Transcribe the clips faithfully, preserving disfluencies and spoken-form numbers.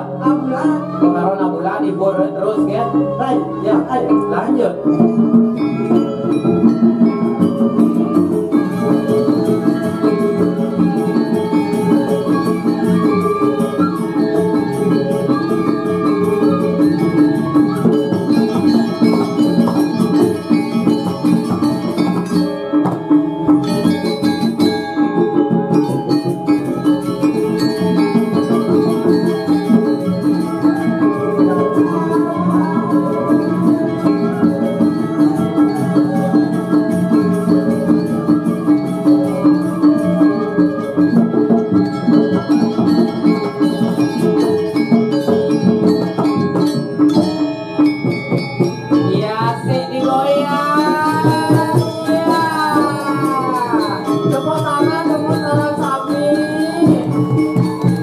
Ambulan. Karo ambulan, hibur terus, ya. Baik. Ya, ayo, lanjut. Iya, sik digoyang. Iya. Tepuk tangan, tepuk tangan sami.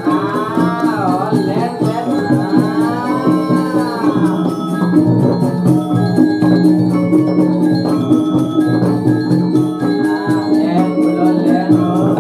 Ah, oleh, oleh. Ah. Ah, lén, belum lén, oh.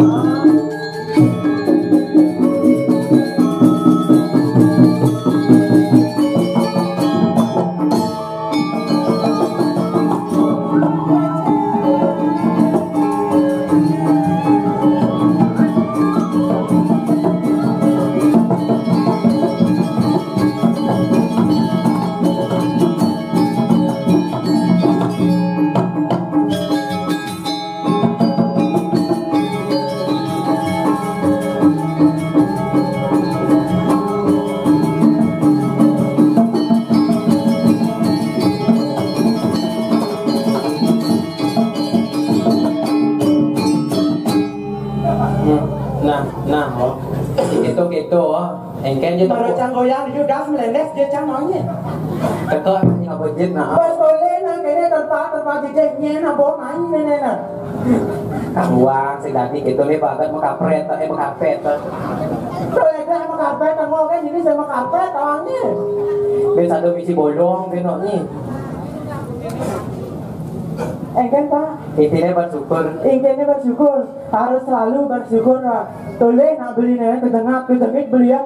Nah, nah, oh. Gitu, gitu, oh. Engken je. Baru cang goyang, dia udah melenes, dia cang maunya. Teko, nggak bejit, nah. Pas boleh, nah, kene terpa, terpa jejeknya, nah, bawa main, nah, nah, nah. Karuang, sing dadi gitu nih, bagat mekapret, eh, mekapet. Boleh, kan, mekapet, kan, mau kan, ini saya mekapet, awalnya. Biasa ada misi bolong, gitu, nih. Engken, Pak. Intinya bersyukur. Intinya bersyukur. Harus selalu bersyukur, Pak. Toleh nak beli nih, kejengak, kejengit beli ya.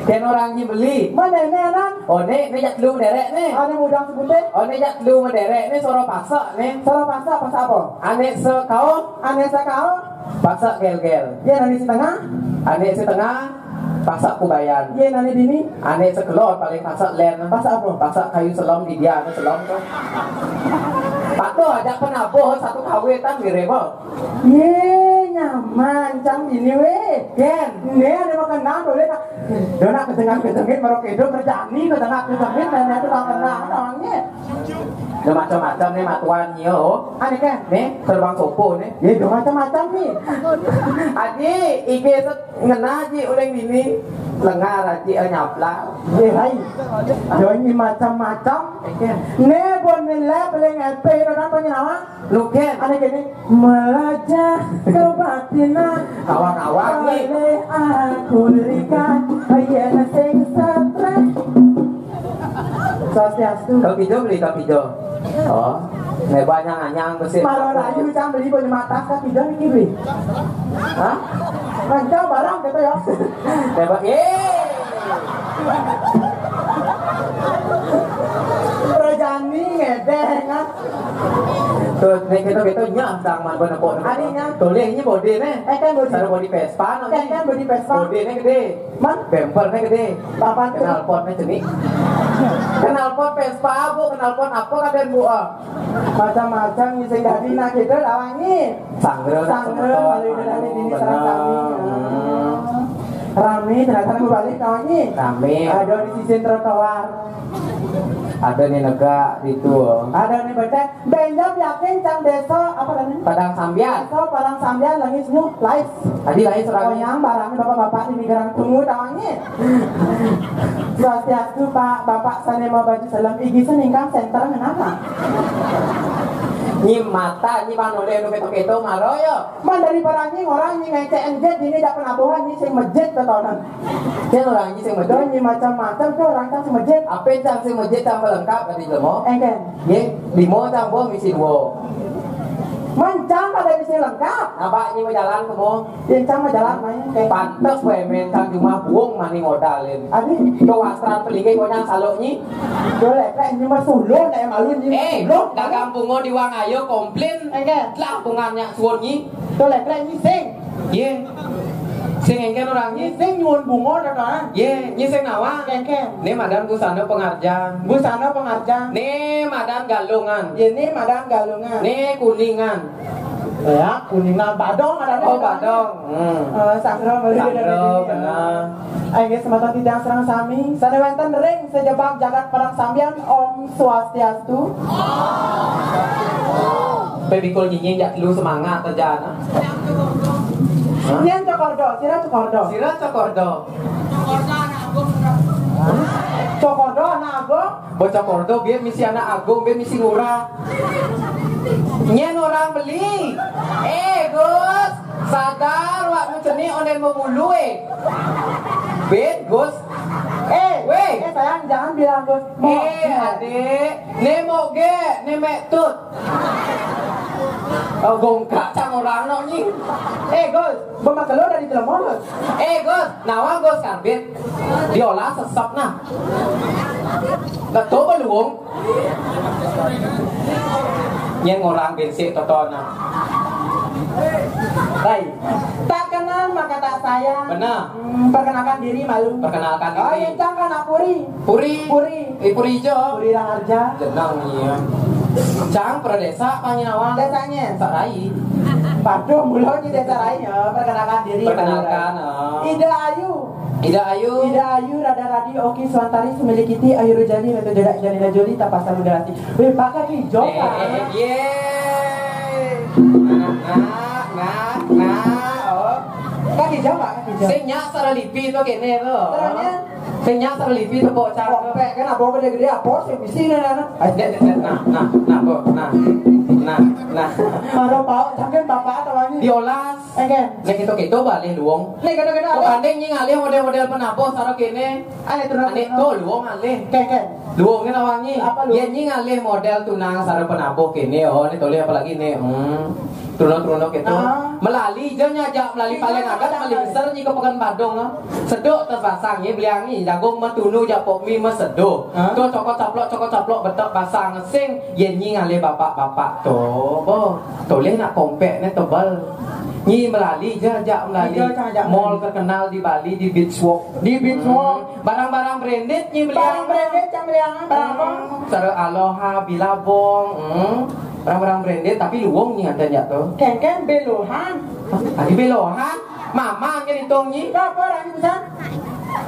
Ken orang ni beli. Mana ni, Anan? Oh, ni, ni jak lu derek ni. Ane mudang sebutnya. Oh, ni jak lu mederek ni, soro pasak ni. Soro pasak, pasak apa? Ane sekaum. Ane sekaum. Pasak gel-gel. Ya, ane setengah. Ane setengah. Pasak kubayan. Ye, nani dini? Ane sekelor paling pasak len. Pasak apa? Pasak kayu selom di dia, anu selom tu. Patuh aja penabuh satu kawitan di rebo. Ye, nyaman, cang dini, weh. Ken. Ne, ane makan nang, boleh nak. Dia nak kedengar-kedengit, baru kedo kerjaan ni, kedengar-kedengit, dan itu tak kenal, orangnya. Ada macam-macam ni, matuan ni, oh. Ane, Ken? Ni, terbang sopo ni. Ye, ada macam-macam ni. Adi, ike set Ngena ji uleng bini, lengar aji, eh, nyapla. Eh, hai. Doni macam-macam. Oke. Ne bon nilai paling epe, orang punya nama? Luken. Ada gini, melajah kebatinan. Kawan-kawan ni. Oleh aku berikan, yang sing stres. Swastiastu. Kopi jo beli, kopi jo. Oh. Nek banyak anyang besi. Malah rayu cang beli banyak mata, kopi jo ni beli. Hah? Rancang barang gitu ya. Nek ba-, eh. Rajani ngedeh, kan? Tuh, nek gitu-gitu nyah, cang man bener kok. Aninya? Tulis ini body nih. Eh, kan body. Cara body Vespa, kan, kan body Vespa. Body nih gede. Man? Bemper nih gede. Papan tuh? Knalpot nih cenik. Knalpot Vespa, Bu, knalpot apa kadén, Bu? Ah. Macam-macam, bisa jadi nak gitu lawangi. Sangre, sangre, sangre, balik dari ini, benar. Serang kami. Hmm. Rame, ternyata nang balik lawangi. Rame. Ada di sisi trotoar. Ada nih negak di itu. Ada nih becek. Benjam yakin cang desa apa tadi? Padang Sambian. Desa Padang Sambian, Langis New Life. Tadi lain serang. Oh, yang barangnya bapak-bapak di Migarang tunggu tawangi. Swastiastu, Pak. Bapak sana mau baju selam, igi seningkang center kenapa? Nyi mata, nyi panole nu keto-keto maro yo. Man dari barang nyi orang nyi ngecek enjet, ini dak penabuhan nyi sing mejit ketonan. Cen orang nyi sing mejit. Nyi macam-macam tuh orang cang sing mejit. Apa cang sing mejit, cang pelengkap tadi lemo? Engken. Ye, limo cang bo misi duo. Mancang kada bisa lengkap. Apa nyi mau jalan kamu? Ya, cang mau jalan main. Pantes we men cang cuma buung mani modalin. Adi. Kewastran pelinggih konyang saluk nyi. Boleh, kayak ini mah suluh, kayak malu nyi. Eh, dagang bungo di Wang Ayo komplain. Enggak. Lah, bungannya suwun nyi. Boleh, kayak ini sing. Ye. Sing engken orang nyi. Sing nyuwun bungo dah kan. Ye, nyi sing nawang. Engken. Ni madan busana pengarjang. Busana pengarjang. Ni madan galungan. Ye, ni madan galungan. Ni kuningan. Ya, kuningan badong ada. Oh, badong. Hmm. Eh, sanggra beli. Sanggra, benar. Ayo semeton titiang sareng sami. Sane wenten ring sejebak jagat padang sambian, Om Swastiastu. Pe bikul nyinying jak lu semangat aja nah. Hah? Nyen cokordo, sira cokordo. Sira cokordo. Cokordo anak agung. Bocah kordo biar misi anak agung, biar misi ngurah. Nyen orang beli. Eh, Gus, sadar wak nu cenik onden mau bulu, eh. Ben, Gus. Eh, weh. Eh, sayang, jangan bilang Gus. Mau. Eh, adik, ne mau ge, ne mek tut. Oh, gongkak cang orang nok nyi. Eh, Gus, bemakelo dari telemon, Gus. Eh, Gus, nawa Gus karbit. Diolah sesep nah. Nggak tahu beluung. Nyen ngorang bensik totona. Rai. Tak kenal maka tak sayang. Benar. Hmm, perkenalkan diri malu. Perkenalkan diri. Oh, iya, cang anak Puri. Puri. Puri. Eh, Puri ijo. Puri Raharja. Jenang iya. Cang pradesa panyinawan. Desanya. Sarai. Paduh, mulo di desa Rai ya. Perkenalkan diri. Perkenalkan, oh. Ida Ayu. Ida Ayu. Ida Ayu, Rada Radi, Oki Suantari, Sumili Kiti, Ayu Rujani, Ratu Jodak, Janina Joli, Tapasa Mudarati. Weh, baka kijo, eh, kan? Eh, eh, yeay. Nah, nah, nah, nah, oh. Kaki jawab, kaki jawab. Sing nyak saralipi to kene to. Terusnya? Sing nyak saralipi to bocah to. Kompek kan abang gede-gede apa sih bisi nah, nah, nah. Ah, dek, dek, dek, nah, nah, nah, bo, nah. Nah, nah. Aro pau, cangkem bapak atau wangi? Diolas. Oke. Nek kita-kita balik luang. Nek kita-kita. Kok ada? Banding nyi ngalih model-model penabuh saro kene. Ayo, terus. Ane to luang ngalih. Keke. Luang kena wangi. Apa luang? Ya nyi ngalih model tunang saro penabuh kene, oh, ni toleh apalagi ni. Hmm. Truno-truno gitu. Ah. Melali je nyajak melali. Iya, paling agak sama, melali sama. Besar nyi ke Pekan Badung, ah. Seduk terpasang nyi beliang nyi jagung metunu jak pok mi meseduh. Ah. To cokot caplok, cokot caplok betek pasang sing. Ya nyi ngalih bapak-bapak to. Boh, toleh nak kompek ni tebal. Nyi melali je, jak melali. Iya, jak, jak. Mall terkenal di Bali, di Beach Walk. Di Beach Walk. Hmm. Barang-barang branded nyi beli. Barang branded, cang beli yang barang apa? Hmm. Saro Aloha, Billabong. Hmm. Barang-barang branded, tapi luang nyi ada jak tu. Kengkeng belohan. Tadi belohan? Mama nggak dihitung nyi. Apa orang itu, San?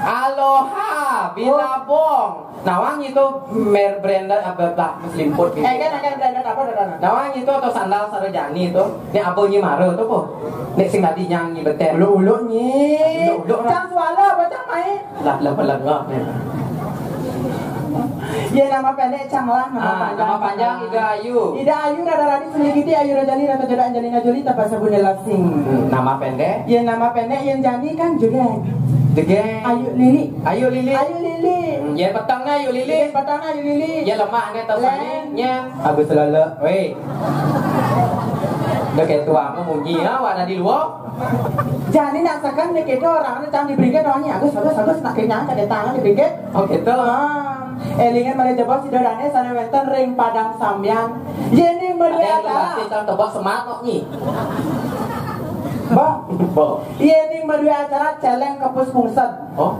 Aloha, Billabong. Nawang itu mer branded apa bah selimput gitu. Eh, kan ada branded apa, Dana? Nawang itu atau sandal sarajani itu. Nek apa nyi mara tu po? Nek sing tadi nyang nyi beten. Ulu-ulu nyi. Ulu-ulu. Cang suara apa cang mai? Lah, lah pelengah ni. Ya, nama pendek cang lah, nama panjang. Ah, nama panjang Ida Ayu. Ida Ayu, Rada Radi, Sumili Kiti, Ayu Rujani, Ratu Jodak, Janina Joli, Tapasa Bunda Lasing. Hmm, nama pendek? Ya, nama pendek yang jani kan juga. Jegeng. Ayu Lili. Ayu Lili. Ayu Lili. Hmm, yen peteng nah Ayu Lili. Yen peteng nah Ayu Lili. Yen lemah ne tas. Len. Nya. Agus lele. Weh. Udah kayak tua mau munyi ya, wak tadi luo. Jani nak sekan ni kita orang ni cang di brigade orang ni. Agus, Agus, Agus nak kenyang, kada tangan di brigade. Oh, gitu. Ah. Elingan mari jebos sida dane sane wenten ring Padang Sambian. Yen ning merdeka. Ada yang berarti cang tebak semat kok ni. Bah. Bah. Yen ning merdeka acara celeng kepus pungset. Oh,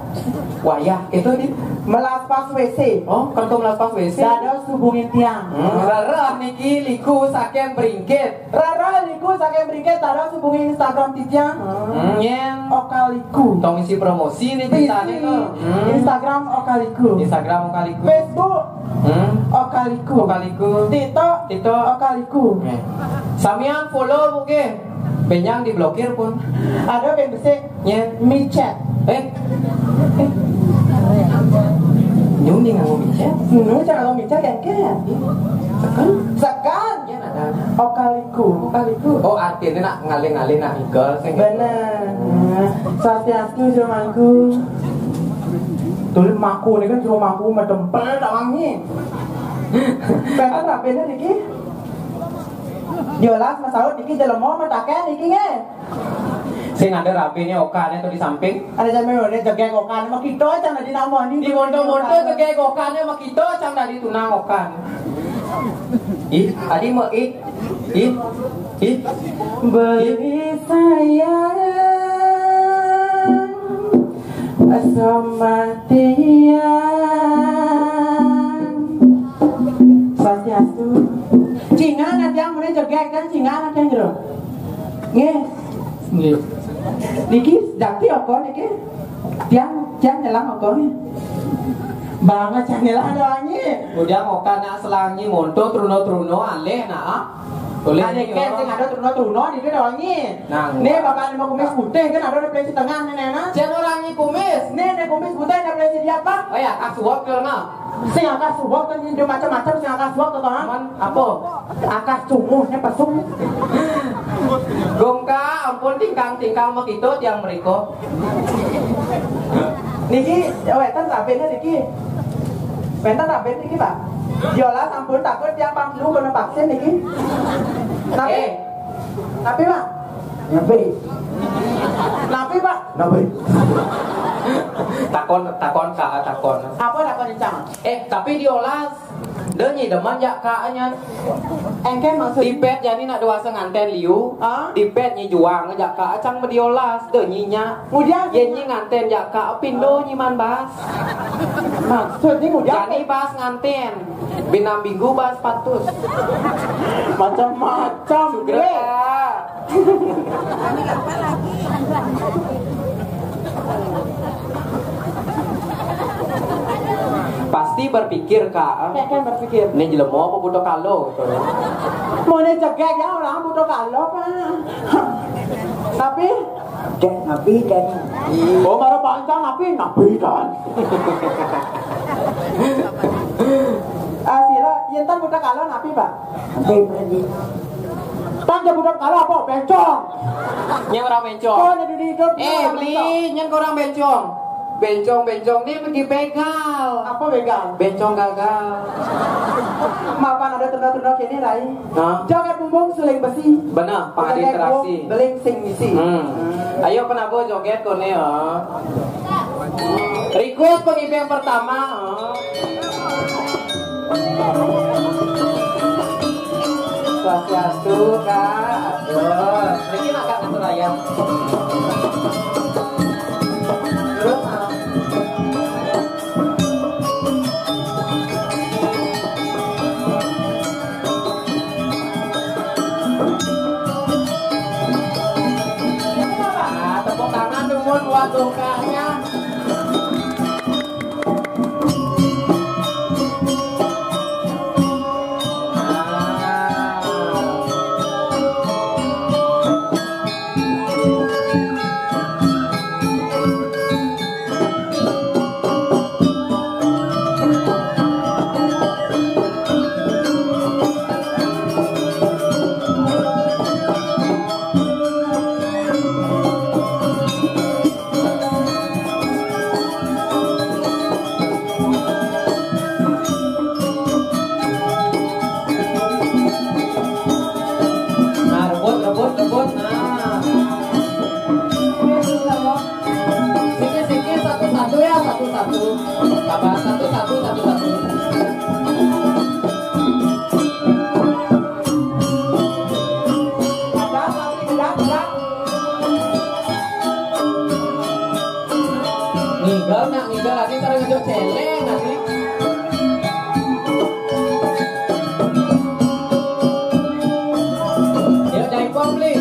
wayah itu ni. Melas pas W C. Oh, kan kau melas pas W C. Dados hubungin tiang. Hmm, rereh niki liku saking bringkit. Rereh liku saking bringkit, dados hubungin Instagram titiang. Hmm, yen. Okaliku. Tong isi promosi ni ceritane to. Hmm. Instagram Okaliku. Instagram Okaliku. Facebook. Hmm. Okaliku. Okaliku. TikTok. TikTok. Okaliku. Eh. Samian follow buke. Benjang diblokir pun. Ada ben besik. Nya. Micet. Eh. Nyuni nganggo micet? Nyuni cara nganggo micet kan kan? Sekan. Sekan. Nya ada. Okaliku. Okaliku. Oh, artinya nak ngalih-ngalih nak ngigel sing. Bener. Swastiastu, jero mangku. Tulis mangku ni kan jero mangku medempel tak wangi. Bener apa ini niki? Diolas masaut niki jelema mataken niki nggih. Sing ada rabine okane to di samping. Ada jame ora jegeg okane mah kita cang di nama ni. Di mondo-mondo jegeg okane mah kita cang dadi tunang okan. Ih, adi mah ih, ih, ih. Beri sayang sama tiang. Swastiastu. Cingana tiang mene jegeg dan cingana tiang jero. Nggih. Nggih. Niki jakti apa niki? Tiang tiang nyelang apa nih? Banget cah nyelang doangi. Udah mau kana selangi monto truno-truno aleh nah. Boleh. Ane nih, ken oh. Sing ada truno-truno di dia doangi. Nah, nih enggak. Bapak lima kumis putih kan ada di peleci tengah nih nena. Jangan orang ini kumis. Nih nih kumis putih ada peleci dia apa? Oh ya, kak suap ke nah. Sing akah suwek kan nginum macam-macam sing akah suwek to, Bang? Man, apa? Akah cunguhnya pesung. Gongka, ampun tingkang-tingkang makito tiang mereka. Niki wénten tabénné niki. Wénten tabén niki, Pak. Yola sampun takut tiang pang flu kena vaksin niki. Tapi Eh. Tapi, Pak. Napi? Napi, Pak? Napi? Takon, takon, Kak, takon. Apa takon, Cang? Eh, tapi diolas. Deh nyi demen jak Kak nya. Engke maksud Dipet jani nak dewasa nganten liu. Hah? Dipet nyi juang jak Kak cang mediolas deh nyi nya. Kemudian Yen nyi nganten jak Kak pindo nyi man bas. Maksud nyi kemudian Jani bas nganten. Binam minggu bas patus. Macam-macam. Sugra, weh. Kak. Pasti berpikir, Kak. Kayak kan berpikir. Ini jelema apa buta kalo gitu. Mau ini cegek ya orang buta kalo, Pak. Tapi Dek nabi dan Oh, mara pancang nabi, nabi dan. Ah, sira, yen tan budak kala nabi, Pak? Nabi berarti. Tan ja budak kala apa? Bencong. Nyang ora bencong. Oh, nek di hidup Eh, beli, nyang kurang bencong. Bencong-bencong ni pergi begal. Apa begal? Bencong gagal. Mapan ada tenda-tenda kene, Rai. Hah? Jagat bumbung suling besi. Benar, padi Jagat terasi. Bumbung beling sing misi. Hmm. Ayo penabo joget kone ya. Request pengibing pertama. Swastiastu, Kak. Aduh, ini agak ngatur ayam. Terus, ah. Nah, tepuk tangan dulu buat dongkaknya. Nah, rebut, rebut, rebut. Nah. Siki, siki, satu-satu ya, satu-satu. Sabar, satu-satu, satu-satu. Ngigel nak ngigel lagi, ntar ngejok celeng lagi. Yuk, dari pom, Li.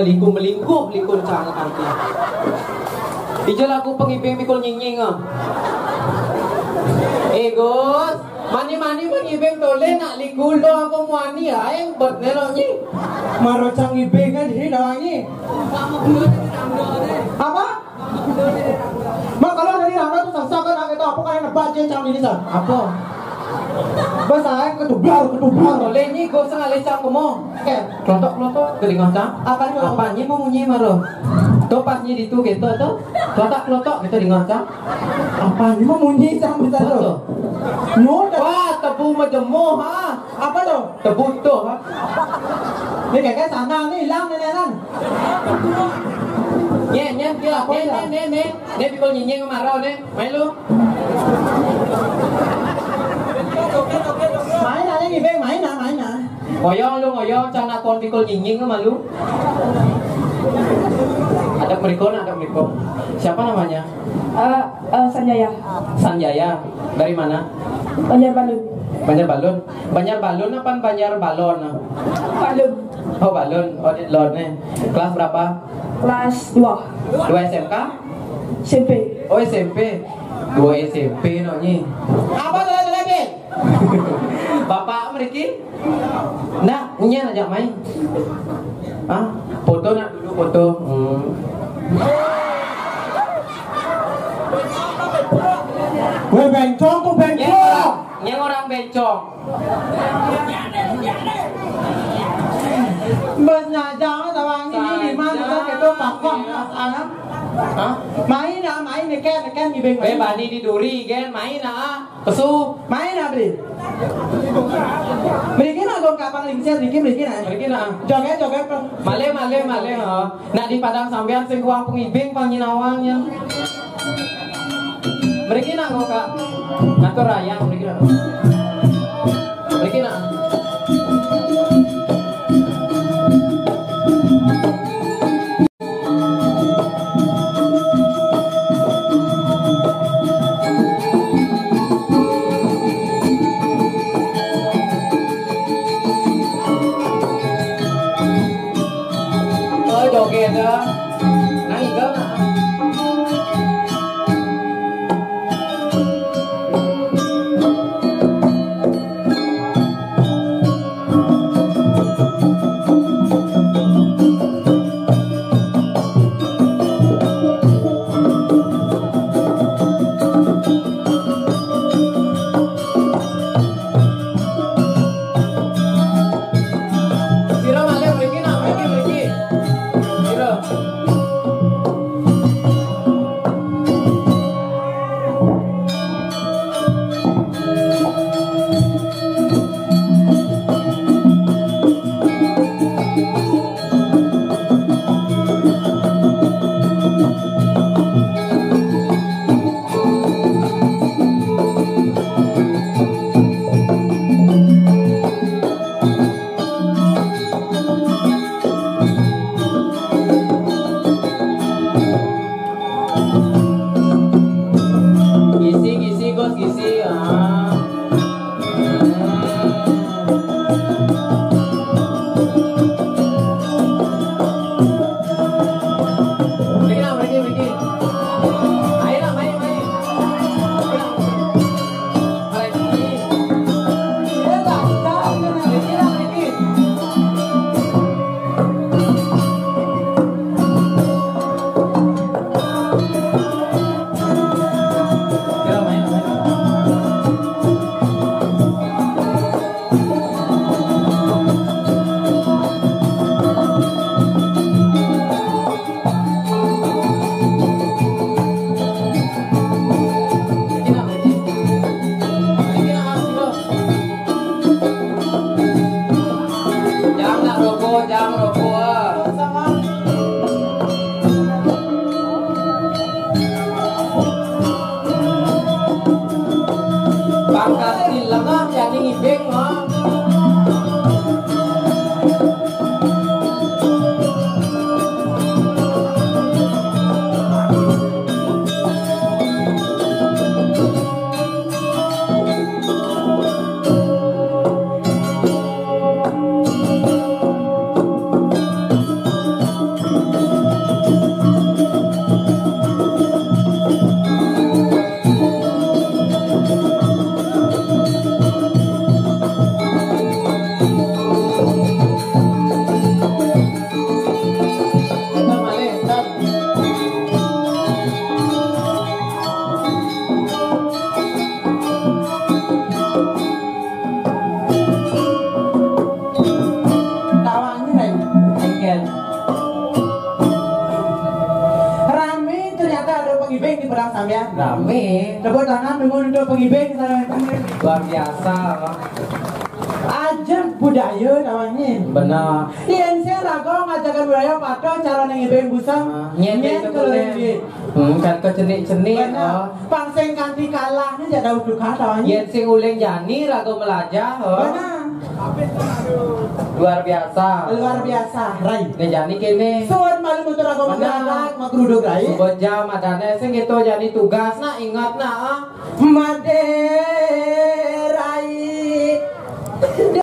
Melingkup-melingkup, likun sangat nanti. Ijo lagu pengibing bikul nyinying, ah. Eh, Gus, mani-mani pengibing toleh nak liku lo apa muani, ah, yang bet nelok nyi. Maro cang ibing kan di sini lawangi. Apa? Mak, kalau dari rangka tuh sasa kan, aku tahu apa kan, yang nebak aja cang ini, sa. Apa? Bas ae ketubar, ketubar. Boleh ni, kau sengaja cang kemo. Eh. Klotok, klotok, kelinga cang. Apa ni, apa ni mau munyi maro? Tu pas ni di tu kita tu. Klotok, klotok, kita dengar cang. Apa ni mau munyi cang besar tu? Betul. Nyo dah. Wah, tebu mejemuh, ha. Apa tu? Tebu tu, ha. Ni kakek sana ni hilang ni, ni, ni. Ni, ni, ni, apa ni, ya? Ni, ni, ni, ni. Ni bikul nyinying marau ni. Main lu. Main aja ni, Bang. Main ah, main ah. Ngoyong lu, ngoyong, cang nak kon bikul nyinying ke malu. Ada perikon, ada perikon. Siapa namanya? Eh, eh, Sanjaya. Sanjaya. Dari mana? Banjarbalun. Banjarbalun. Banjarbalun apa Banjarbalon? Balun. Oh, balun. Oh, di lon ni. Kelas berapa? Kelas dua. Dua S M K? S M P. Oh, S M P. Dua S M P no nyi. Apa tu lagi? Bapak mriki? Nak, nyen ajak main. Ah, foto nak dulu foto. Hmm. Weh, bencong tu, bencong. Nyen orang, nyen orang bencong. Bos nyajang sama angin ini, Saja. Mas, kita pakon, Mas Anam. Hah? Main ah, main, neken, neken, ngibing. Eh, bani di duri, gen, main ah. Pesu. Main ah, beli. Beli kena gong kapang lingsir, beli, beli kena. Beli kena. Joget, joget, Bang. Maleh, maleh, maleh, ha. Nak di padang sambian sing kuang pengibing, pang nyinawang, ya. Mriki nak kok, Kak. Ngatur rayang mriki nak. Mriki nak. Oh, joget dah. Nang igal nah. Sira malih mriki nak, mriki, mriki. Sira. Gisi, gisi, Gus, gisi. Ah. Mriki, mriki, mriki. Ayo lah, main, main. Ayo lah. Mriki. Ayo lah, kita, mriki lah, mriki. Jangan rokok, jangan rokok. Pangkat di lengah jadi ngibing, ha. Ngibing sareng. Luar biasa, Pak. Ajeg budaya namanya. Benar. Yén sing raga ngajaga budaya patuh cara ngibing busang. Ah, nyén nyén itu kalau boleh. Ini. Hmm, kan kecenik-cenik. Benar. Oh. Pang sing kanti kalah nih jadi udah kata. Yén sing uling jani raga melajah, oh. Benar. Luar biasa. Luar biasa, Rai. Nih jani kene. Suwun malu mutur aku. Benar. Mendadak magruduk, Rai. Suba jam adane sing itu jani tugas nak ingat nak, ah. Made.